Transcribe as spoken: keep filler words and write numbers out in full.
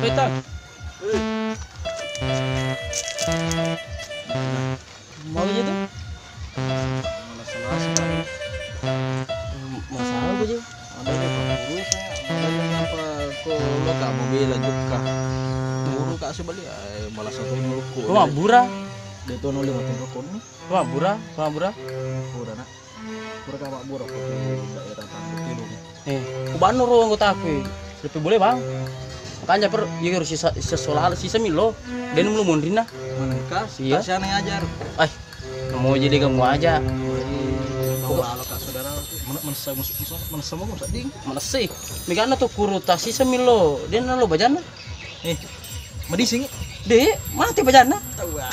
Petal. Mau aja tuh. Malas-malas, Pak. Masalah apa sih? Ada deh, Pak. Guru saya, ada deh, apa, kok lo gak mau bela juga? Guru kak sebalik, eh, malas satu menurutku. Lo mabura? Dia tuh nolih makin rokok nih. Lo mabura? Lo mabura? Pura, nak. Pura gak mabura, kok di daerah Tanduk Kidung. Eh, kubanno ro anggotaku, eh. Lebih boleh, Bang. Makanya per, iya, harus sisa, sisa soal, sisa milo. Dan mulu mondrina. Manengka, iya. Tak sana ajar. Ay, kamu aja deh, kamu aja. Jadi, mau lalo, Kak, saudara. Men-, menesa-, menesa-, menesa-, menesa-, sedih. Menesi. Megana tuh kuru tak sisa milo. Dan lo bajana. Eh, medising. Deh, mati bajana. Tahu, ah.